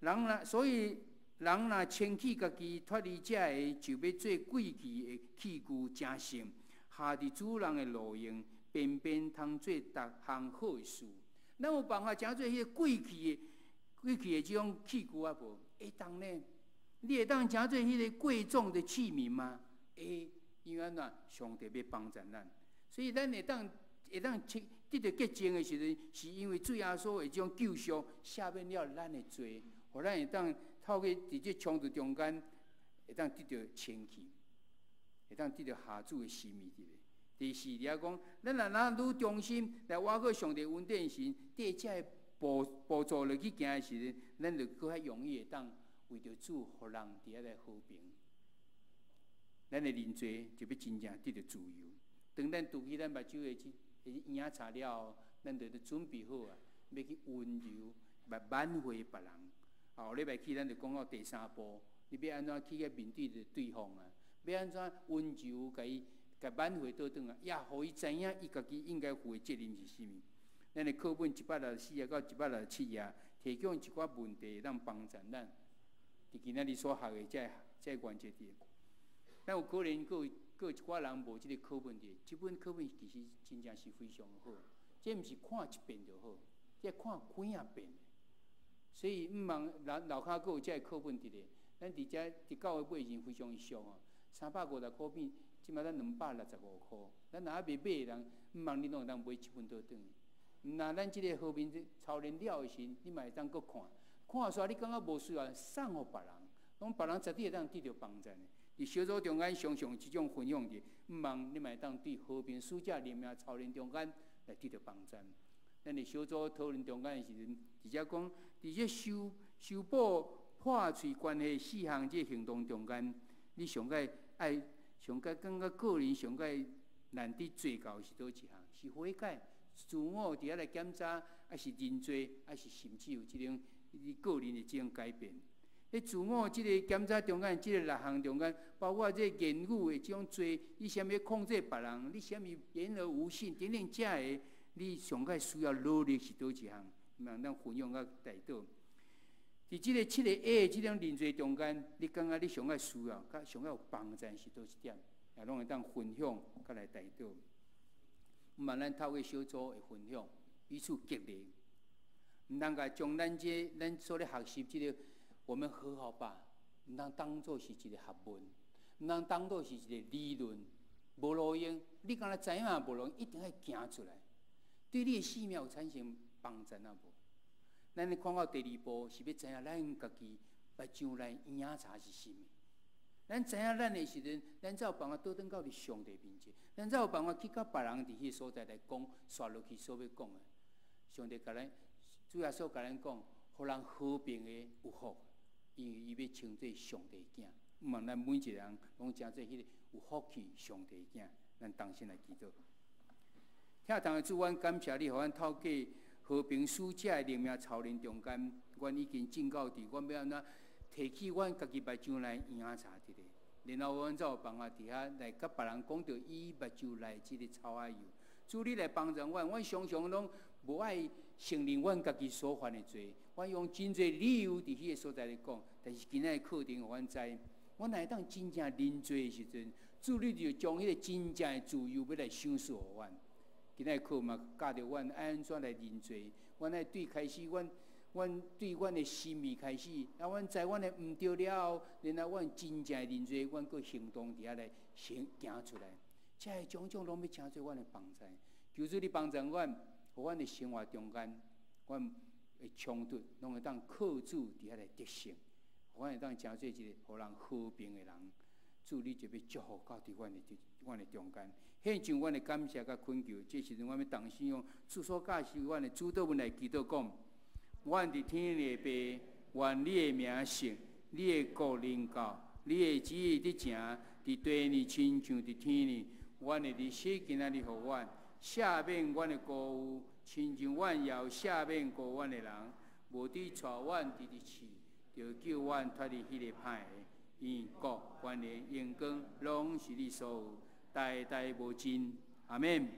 人若所以人若清去家己脫離這个，就欲做貴氣的器具，成聖，合佇主人的路用，便便通做逐項好的事。咱有辦法成做彼个貴氣的、貴氣的這種器具啊無？會當呢？你會當成做彼个貴重的器皿嗎？會，因為按怎？上帝欲幫助咱，所以咱會當得著潔淨的時陣，是因為主耶穌的這種救贖，赦免了咱的罪，予咱會當透過佇這衝突中間，會當得著清氣，會當得著合主的心意佇咧。第四，佇遐講，咱若愈忠心來倚靠上帝恩典時，綴這个步驟落去行的時陣，咱就閣較容易會當為著主，予人佇遐來和平。咱的認罪就欲真正得著自由。當咱拄起咱目睭的這嬰仔柴了後，咱就準備好啊，欲去溫柔來挽回別人。後禮拜起，咱就講到第三步，你欲按怎去佮面對著對方啊？欲按怎溫柔共伊共挽回倒轉來，也予伊知影伊家己應該負的責任是啥物。咱的課本164頁到167頁，提供一寡問題，通幫助咱。佇今仔日所學的這个原則佇。咱有可能閣有一寡人無這个課本佇，這本課本其實真正是非常好。這毋是看一遍就好，這看幾仔遍。所以毋茫咱樓跤閣有這个課本佇咧。咱佇遮佇教會買時非常俗吼，350箍變，這馬咱265箍。咱若猶未買的人，毋茫你攏會當買這本倒轉。若咱這个和平操練了的時，你嘛會當閣看，看煞你感覺無需要，送予別人，攏別人絕對會當得著幫助的。佇小組中間常常這種分享佇，毋茫你嘛會當對和平使者靈命操練中間來得著幫助。咱佇小組討論中間的時陣，直接講，佇這修補破碎關係四項這行動中間，你上蓋愛上蓋感覺個人上蓋難佇做到是佗一項？是悔改、自我佇遐來檢查，抑是認罪，抑是甚至有這種你個人的這種改變？佇自我這个檢查中間，這个六項中間，包括這個言語的這種罪，你啥物控制別人，你啥物言而無信等等，這个你上蓋需要努力是佗一項？毋通咱分享佮代禱。佇這个七个 A 這種認罪中間，你感覺你上蓋需要、佮上蓋有幫助是佗一點？也攏會當分享佮來代禱。毋茫咱透過小組的分享，彼此激勵，毋通共將咱這咱所咧學習這个我們和好吧，毋通當做是一個學問，毋通當做是一個理論，無路用。你敢若知影無路用，一定愛行出來，對你的生命有產生幫助啊無？咱咧看到第二步是欲知影咱家己目睭內嬰仔柴是啥物。咱知影咱的時陣，咱才有辦法倒轉到佇上帝面前，咱才有辦法去佮別人佇彼個所在來講，紲落去所欲講的。上帝共咱，主耶穌共咱講，予人和平的有福，因為伊欲稱做上帝囝。毋茫咱每一個人攏成做彼個有福氣上帝囝，咱同心來祈禱。疼痛的主，阮感謝你，予阮透過和平使者的靈命操練中間，阮已經進到佇阮欲按怎提起阮家己目睭內嬰仔柴佇咧，然後阮才有辦法佇遐來佮別人講著伊目睭內這个草仔油。主你來幫助阮，阮常常攏無愛承認阮家己所犯的罪，阮用真濟理由佇彼个所在咧講，但是今仔日課程予阮知，阮若會當真正認罪的時陣，主你就將彼個真正的自由欲來賞賜予阮。今仔日課嘛教著阮愛按怎來認罪，阮愛對開始，阮對阮的心意開始，啊，阮知阮的毋對了後，然後阮真正的認罪，阮閣行動佇遐來行行出來，這个種種攏欲成做阮的幫助。求主你幫助阮，予阮的生活中間，阮的衝突攏會當靠主佇遐來得勝，予阮會當成做一個予人和平的人。主你就欲祝福到佇阮的中間，獻上阮的感謝佮懇求。這時陣，阮欲同心用主所教示阮的主禱文來祈禱講：阮佇天的父，願你的名聖，你的國臨到，你的旨意得成，佇地呢親像佇天呢。阮的日食今仔日予阮，赦免阮的過誤，親像阮也有赦免過阮的人，無得帶阮佇佇試，著救阮脫離彼个歹的。因國、權能、榮光，攏是你所有，代代無盡。阿們。